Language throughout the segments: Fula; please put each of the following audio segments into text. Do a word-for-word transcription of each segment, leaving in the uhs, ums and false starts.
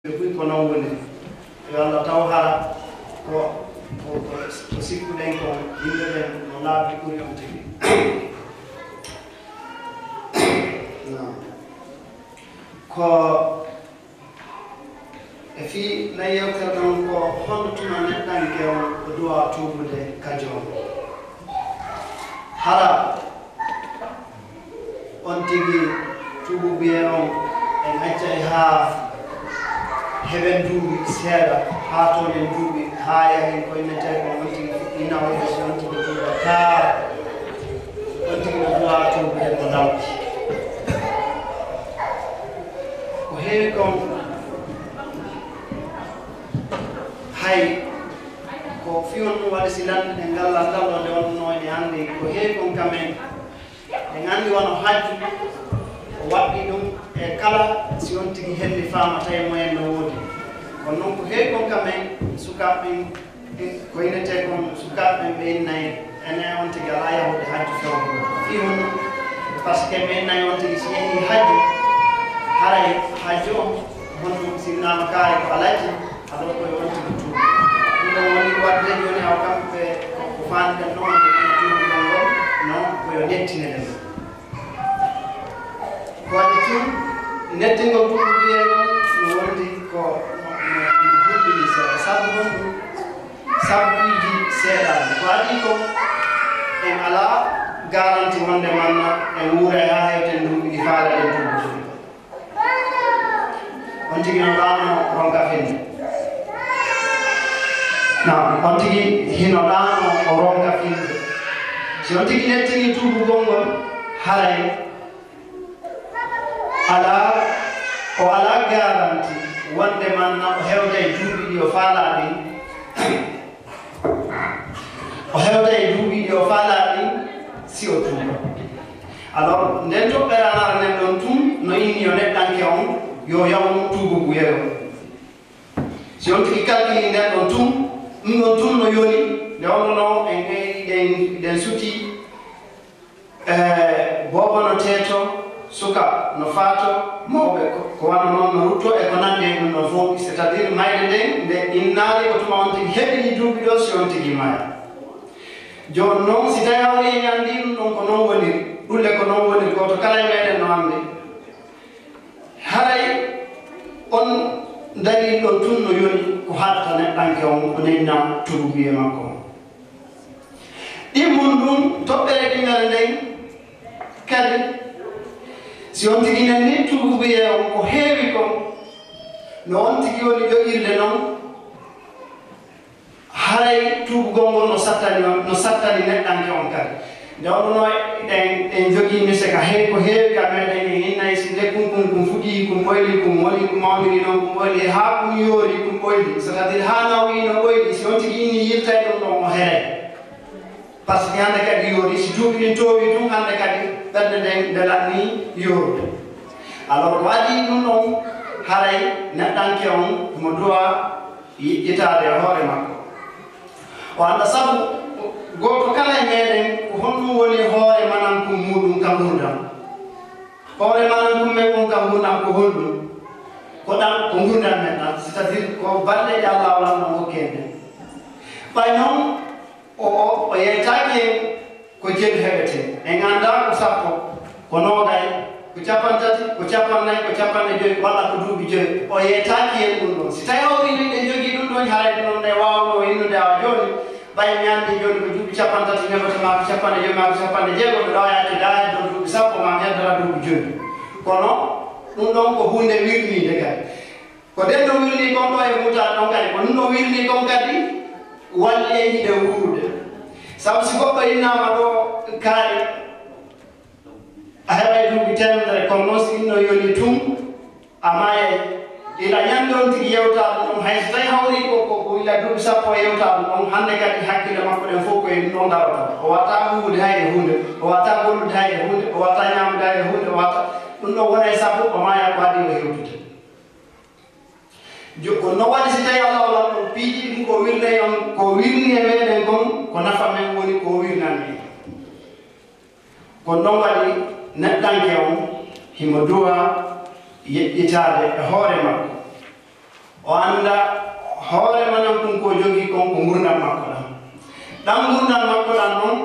Ɓe buy ko noon woni. Yo Allah taw hara ko, ko, ko, ko sikkuɗen ko yimɓe ɓen no laabi ɓuri on tigi. Naam. Ko e fii nayi yewtere ɗon ko honno tuma neɗɗanke on o duwa tuubude ka joom. Hara on tigi tuububuye on en accay haa heɓen duuɓi seeɗa, haa toonen duuɓi, haa yahen ko innetee ko on tigi fuɗɗi nawde si on tigi tuubataa, on tigi no duwa tuubude ko ndawki. Ko heewi kon, hay ko fii honɗum waɗi si lanɗe ɗen ngal lanndal ɗo nde wonnoo ene anndi ko heewi kon ka men. En anndi wano hajju, o waɗɗii ɗum e kala si on tigi helli faama tawi mo en no woodi. Kono noon ko heewi kon ka men sukaaɓe ɓen, ko innetee kon sukaaɓe ɓen ɓe innayi, enen on tigi alaa yahude hajju few. Fii honno? Parce que ɓe innayi on tigi si yehii hajju, haray hajju on honno sinnaama kaari ko alaaji, ado ko yo on tigi tuubu. Ɗum ɗon woni waɗde jooni awa kamɓe ko faandiɗen ɗon wonde ɓe tuubi ɗon ɗon, non ko yo nettine ɗen. Ko waɗi tun, nettingol tuububuye on no wondi ko no, no, no hulɓini seeɗa. Sabu honɗum? Sabuuji seeɗaaji. Ko adii kon, en alaa garanti wonde manna en wuuray haa hewten duuɓi ɗi faalaɗen tuububuye. On tigi no ɗaano ronka finde. Naam, on tigi hino ɗaano o ronka finde. Si on tigi nettini tuubugol ngol, haray alaa, o alaa garanti wonde manna o hewtay duuɓi ɗi o faalaa ɗin. O hewtay duuɓi ɗi o faalaa ɗin si o tuuba. Alors, nden toɓɓere anara nden ɗon tun no inni yo neɗɗanke on yo yawnu tuububuye on. Si on tigi kalkini nden ɗon tun, ɗum ɗon tun no yoni, nde wonno non en ɓeyɗi ɗen, ɗen suti, eh, boobo no teeto, suka no faato, mawɓe ko, ko wano non no rutto e ko nandi e ɗum ɗon fof, c'est-à-dire mayde nden, nde innaali ko tuma on tigi heɓini duuɓi ɗo si on tigi maya. Jooni non, si tawi hawri en anndi ɗum ɗon ko non woniri, ɗulle ko non woniri, gooto kala e meɗen no anndi. Haray on dalil ɗon tun no yoni ko haɗata neɗɗanke on ko nenna tuububuye makko on. Ɗimmun ɗum toɓɓere ɗimmere nden kadi, si on tigi nenni tuububuye on ko heewi kon, no on tigi woni ƴoƴirde non, haray tuubugol ngol no sattani on, no sattani neɗɗanke on kadi. Nde wonno ɗen, en jogii mise ka he-, ko heewi ka meɗen en innay si nde kun, kun, kun fuɗii, kun ɓoyli, kun woni, kun mawniri non, kun ɓoyli, haa kun yoori, kun ɓoyli. C'est-à-dire haa nawii no ɓoyli, si on tigi inni yiltay ɗum ɗon o heray. Parce que hannde kadi yoori, si duuɓi ɗin toowi tun, hannde kadi ɓernde nden nde lanni yoori. Alors ko adii ɗum ɗon, haray neɗɗanke on mo duwa yiɗɗitaade e hoore makko. O annda sabu gooto kala e meɗen ko honɗum woni hoore manankun muuɗum ka ngurndan. Hoore manankun men on ka ngurndan ko honɗum? Ko ɗan, ko ngurndan men ɗan, c'est-à-dire ko balɗe ɗe Allah waɗanno hokkee men. Ɓay non, o, o, o yeytaaki en ko jeɗu heɓetee. En anndaa ko sappo, ko noogay, ko cappanɗe tati, ko cappanɗe nayi, ko cappanɗe joy, walla ko duuɓi joy. O yeytaaki en ɗum ɗon. Si tawi hawri min en jogii ɗum ɗon, haray ɗum ɗon ne waawnoo innude awa jooni. Ɓay mi anndi jooni ko duuɓi cappanɗe tati neɓata, maa ko cappanɗe joy, maa ko cappanɗe jeego, ɗo yaaki daa heddo duuɓi sappo, maa mi heddora duuɓi joy. Kono ɗum ɗon ko huunde wirniinde kadi. Ko nden no wirnii kon ɗo e Fuuta ɗon kadi, ko ɗum no wirnii kon kadi walli en hiɗen wuurude. Sabu si goɗɗo innaama ɗo kaari, a heɓay duuɓi teemedere, kono noon si ɗum no yoni tun, a maayay. Ila ñande on tigi yewtaa ɗum ɗon, hay so tawi hawri ko, ko, ko ila duuɓi sappo o yewtaa ɗum ɗon, hannde kadi hakkille makko ɗen fof ko e ɗum ɗon darata. O waawataa huuwude hay e huunde, o waawataa gollude hay e huunde, o waawataa ñaamude hay e huunde, o waawataa, ɗum ɗon wona e sabu o maaya ko adii o hewtude. Jo-, ko no waɗi si tawi Allah o lanɗo piiji ɗum ko wirnay on, ko wirni e meɗen kon, ko nafa men woni ko o wirnani en. Ko ɗon waɗi neɗɗanke on himo duwa yeƴƴitaade e hoore makko. O annda hoore manan kun ko jogii kon ko ngurndan makko ɗan. Ɗan ngurndan makko ɗan non,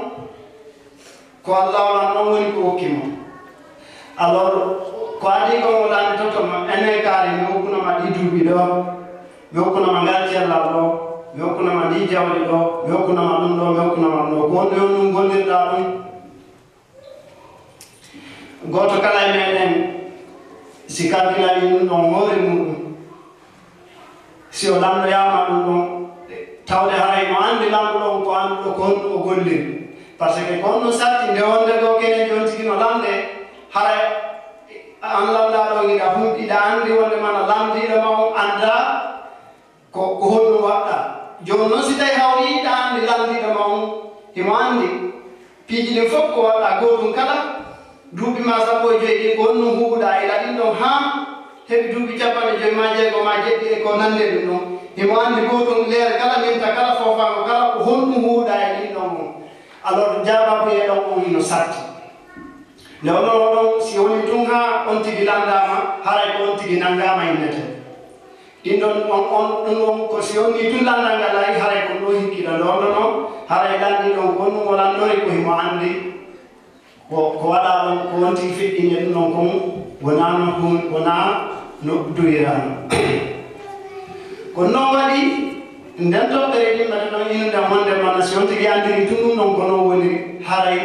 ko Allah lan non woni ko okki mo. Alors, ko adii kon o lannditoto ma, enen kaari mi okkunoma ɗi duuɓi ɗo, mi okkunoma ngal cellal ɗo, mi okkunoma ndi jawdi ɗo, mi okkunoma ɗum ɗo, mi okkunoma ɗum ɗo. Ko honɗum on ɗum gollirɗaa ɗum? Gooto kala e meɗen, si kalkilanii ɗum ɗon hoore muɗum, si o landoyaama ɗum ɗon, tawde haray no anndi lanɗo ɗon ko annduɗo ko honɗum o golliri. Parce que ko honɗum satti nde wonde ɗo kenen on tigi no lande, haray an lanndaaɗo on hiɗa hum-, hiɗa anndi wonde mana landiiɗo ma on anndaa ko, ko honɗum waɗɗaa. Jooni non si tawi hawriiɗa anndi landiiɗo ma on, himo anndi piiji ɗin fof ko waɗɗaa gootum kala, duuɓi ma sappo e joy ɗin ko honɗum huuwɗaa ila ɗin ɗon haa heɓi duuɓi capanɗe joy ma jeego ma jeɗɗi e ko nanndi e ɗum ɗon. Himo anndi gootum leere kala minta kala foofaango kala ko honɗum huuwɗaa e ɗin ɗon on. Alors, jaabaabu e ɗon on hino satti. Nde o ɗon, o ɗon, si woni tun haa on tigi landaama, haray ko on tigi nangaama innete. Ɗin ɗon, on, on, ɗum on, ko si on ni tun landal ngal ari, haray ko ɗo hikkiɗo nde on ɗon, haray lanɗi ɗon ko on ɗum o lanndori ko himo anndi. Ko, ko waɗaa ɗon, ko on tigi feƴƴini ɗum ɗon kon, wonaa no ɗum, wonaa no duwiraano. Ko non waɗi, nden toɓɓere yimɓe ɗon inude wonde mana si on tigi anndiri tun ɗum ɗon ko non woni, haray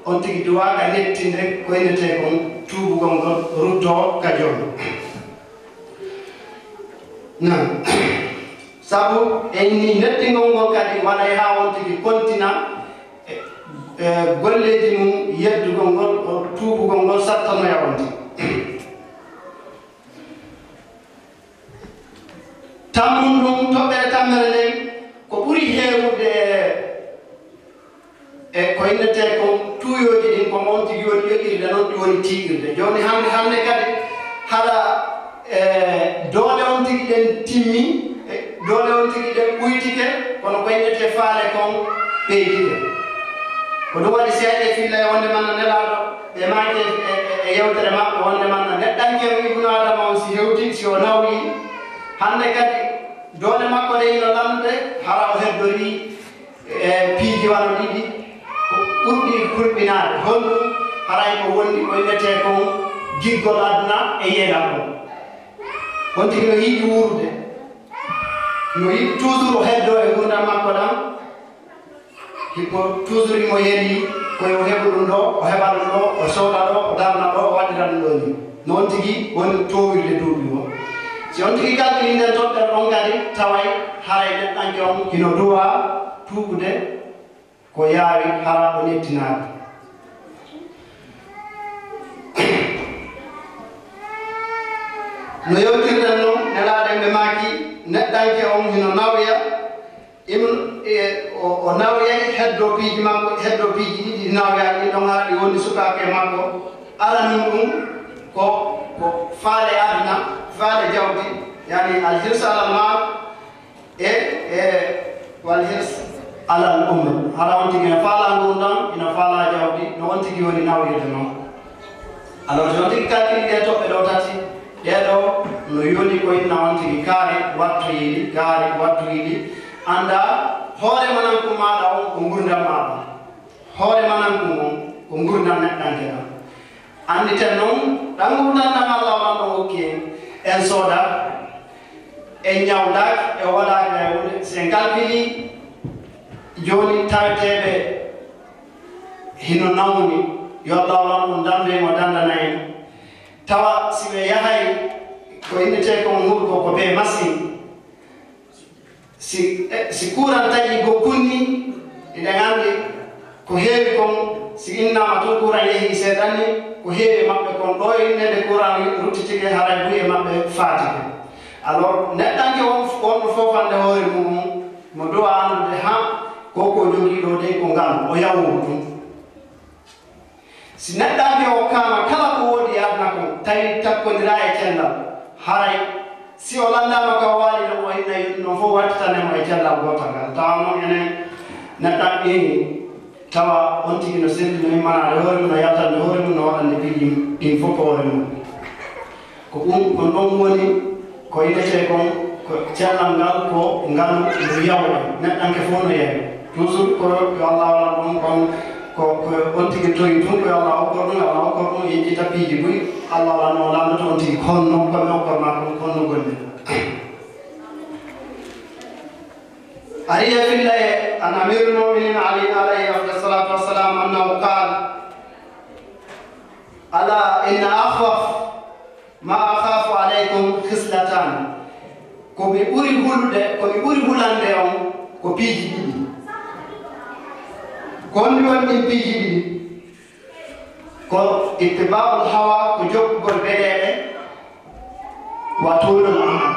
on tigi duwaaka nettinde ko innetee kon tuubugol ngol, ruttoo ka Joom. Nan. Sabu en ni nettingol ngol kadi waɗay haa on tigi kontina e, e golleeji mum yeddugol ngol, o tuubugol ngol sattanoya on tigi. Tammun ɗum, toɓɓere tammere nden, ko ɓuri heewude e ko innetee kon tuuyooji ɗin, ko on tigi woni ƴoƴirde, non ɗi woni tiiɗirde. Jooni hannde, hannde kadi, hara, e, doole on tigi ɗen timmi, e, doole on tigi ɗen ɓuytike, kono ko innetee faale kon ɓeydike. Ko ɗum waɗi si a ƴeewi filla e wonde man no Nelaaɗo, ɓe maaki e, e, e yewtere maɓɓe wonde man no neɗɗanke on Ibnu Aadama on si hewti, si o nawyi, hannde kadi doole makko ɗe ino lannude, hara o heddorii e piiji wano ɗiɗi, ko ɓurɗi hulɓinaade. Honɗum? Haray ko wondi ko innetee kon giggol aduna e yeenal on. On tigi no yiɗi wuurude, no yiɗi toujours o heddoo e ngurndan makko ɗan. Himo toujours himo yeli ko yo heɓu ɗum ɗo, o heɓa ɗum ɗo, o sooda ɗo, o darna ɗo, o waɗira ɗum ɗo ni. No on tigi woni toowirde duuɓi o. Si on tigi kalkili nden toɓɓere ɗon kadi, taway haray neɗɗanke on hino duwaa tuubude ko yaawi hara o nettinaaka. No yewtirɗen non, nelaaɗo en ɓe maaki, neɗɗanke on hino nawya, Ibn, e, o, o nawyay heddo piiji makko, heddo piiji ɗiɗi ɗi nawya, ɗin ɗon hara ɗi woni sukaaɓe makko. Aranun ɗum ko, ko faale aduna, faale jawdi, yani al hirs alal mal, e, e, wal hirs alal umr. Hara on tigi ina faala ngurndan, ina faala jawdi, no on tigi woni nawyude non. Alors, si on tigi kalkili ɗee toɓɓe ɗoo tati, ɗee ɗoo no yoni ko inna on tigi kaari wattu yiɗi, kaari wattu yiɗi. Annda hoore mananku maaɗa on ko ngurndan maaɗa. Hoore mananku on ko ngurndan neɗɗanke ɗan. Annditen non, ɗan ngurndan ɗan Allah on ɗon okki en, en sooda, en ñawdaaki, en waɗaaki hay huunde. Si en kalkili jooni taweteeɓe hino nawni, yo Allah on ɗon dambe mo dandana en. Tawa si ɓe yahay ko innetee kon ngurko ko bee masin. Si, eh, si kuuran taƴi go kunni, eɗen anndi ko heewi kon, si innaama tun kuuran yehi seeɗan ni, ko heewi e maɓɓe kon, ɗo e innede kuuran ruttitike, haray buy e maɓɓe faatike. Alors, neɗɗanke on, wonɗo foofande hoore mu'un, mo duwa anndude, ha, ko ko jogii ɗo dey ko ngal, o yawowo tun. Si neɗɗanke o kaama kala ko woodi e aduna kon, tawi takkondiraa e cellal, haray si o lanndaama ka o waali ɗon, o inna yimɓe non fof wattitane mo e cellal gootal ngal. Tawa noon enen neɗɗanke, tawa on tigi no selli, no immanaade hoore mum, no yaltande hoore mum, no waɗande piiji ɗin fof ko hoore mum. Ko ɗum, ko ɗon woni ko innetee kon Cellal ngal ko ngalu ndu yawre, neɗɗanke fof no yawi. Toujours ko yo Allah waɗan ɗum, kon ko, ko on tigi towi tun, ko yo Allah okkor ɗum, yo Allah okkor ɗum, yejjita piiji buy, Allah waɗan o lanndata on tigi, ko honno ko mi okkorma ɗum, ko honno golle. Ari e filla e an Amirul Mu'minin Ali alayhi afdal salatu wassalam annahu qal, ala inna akhwaf ma akhafu alaykum khislatan. Ko mi ɓuri hulude, ko mi ɓuri hulande on ko piiji ɗiɗi. Ko honɗi woni ɗin piiji ɗiɗi? Ko ittiba'ul hawa, ko jokkugol beɗeeɗe, wa tulul amal,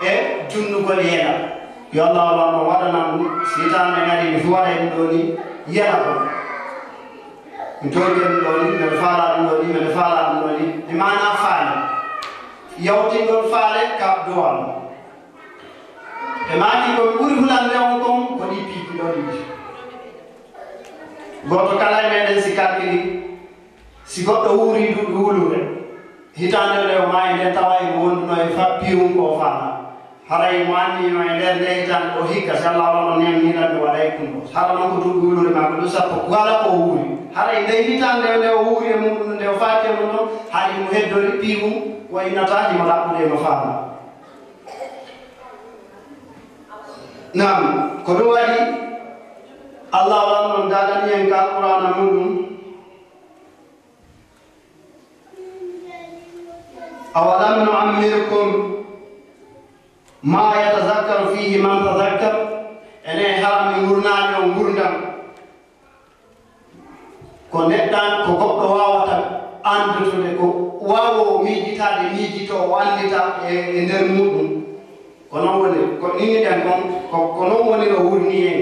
e junnugol yela. Yo Allah walla no waɗana ɗum, si hitaande ngari mi fi waɗa ɗum ɗo ni, yela ko. Mi toyde ɗum ɗo ni, mbeɗa faala ɗum ɗo ni, mbeɗa faala ɗum ɗo ni. E maana faale. Yawtingol faale ka duwal. E maaki ko mi ɓuri hulande on kon, ko ɗi piiji ɗo ɗiɗi. Gooto kala e meɗen si kalkili, si goɗɗo wuuri duuɓi wuluure, hitaande nde o maayi nden tawa imo wonduno e fa-, piiwum ko o faala. Haray mo anniino e nder nde hitaande ɗo hikka, si Allah wano neemniɗan mi waɗay ɗum ɗo. Hara non ko duuɓi wuluure maa ko ɗum sappo, kala ko o wuuri. Haray nde hitaande nde o wuuri e muɗum, nde o faati e mum ɗon, hari mo heddori piiwum, o innata himo ɗaɓɓude e mo faala. Naam, ko ɗum waɗi Allah wano dagani en ka Alqur'aana muɗum. Awalam nu'ammirkum ma yatazakkaru fihi man tazakkar. Ene hara mi ngurnani on ngurdam. Ko neɗɗan, ko goɗɗo waawata anndude, ko waawoowo miijitaade, miijitoo, o anndita e, e nder muɗum. Ko non woni, ko inni ɗen kon, ko, ko non woni o wurni en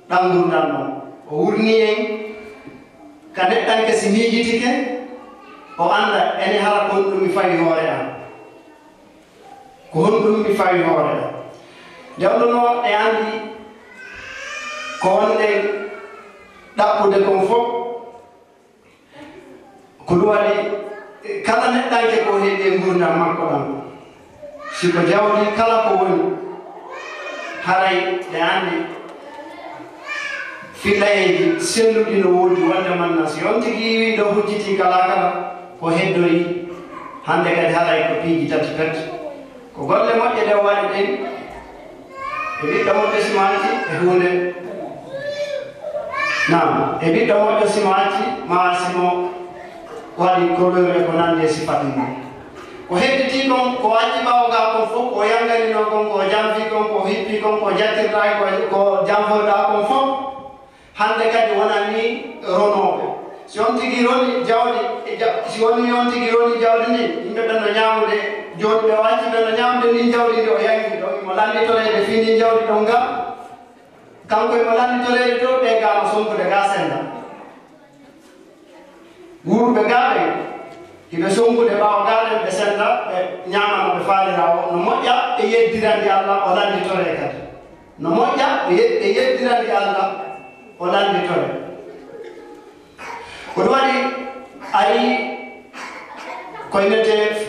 ɗan ngurndan ɗon. O wurni en ka neɗɗanke si miijitike, o annda ene hara ko honɗum mi fawi hoore an. Ko honɗum mi fawi hoore an. Nde on ɗon e anndi ko wonɗen ɗaɓɓude kon fof, ko ɗum waɗi kala neɗɗanke ko heɓi e ngurndan makko ɗan. Si ko jawdi kala ko woni, haray ɓe anndi fillayeeji selluɗi no woodi wonde manna. Si on tigi yiwi ɗo hujjiti kala kala ko heddori, hannde kadi haray ko piiji tati pet. Ko golle moƴƴe ɗe o waɗi ɗen, e ɓiɗɗo moƴƴo simo acci e huunde. Naam, e ɓiɗɗo moƴƴo simo acci, maa simo waɗi couleur e ko nanndi e sifa ɗin ɗon. Ko hedditii kon, ko acci ɓaawo gaa kon fof, ko yanganinoo kon, ko janfii kon, ko hippii kon, ko jattirɗaa, ko, ko janforɗaa kon fof. Hannde kadi wonani ronooɓe. Si on tigi roni jawdi, e ja-, si woni on tigi roni jawdi ndi, yimɓe ɓen no ñaamude, jooni ɓe o acci ɓen no ñaamude ndin jawdi ndi o yangi ɗo, imo lannditoreede fii ndin jawdi ɗon nga. Kanko imo lannditoreede to, ɓe gaa no sonkude gaa sennda. Wuurɓe gaa ɓen, hiɓe sonkude ɓaawo gaa ɓen, ɓe sennda, ɓe ñaama no ɓe faalira o. No moƴƴa ɓe yeddirandi Alla, o lannditoree kadi. No moƴƴa ɓe ye-, ɓe yeddirandi Alla, o lannditore. Ko ɗum waɗi ari ko innetee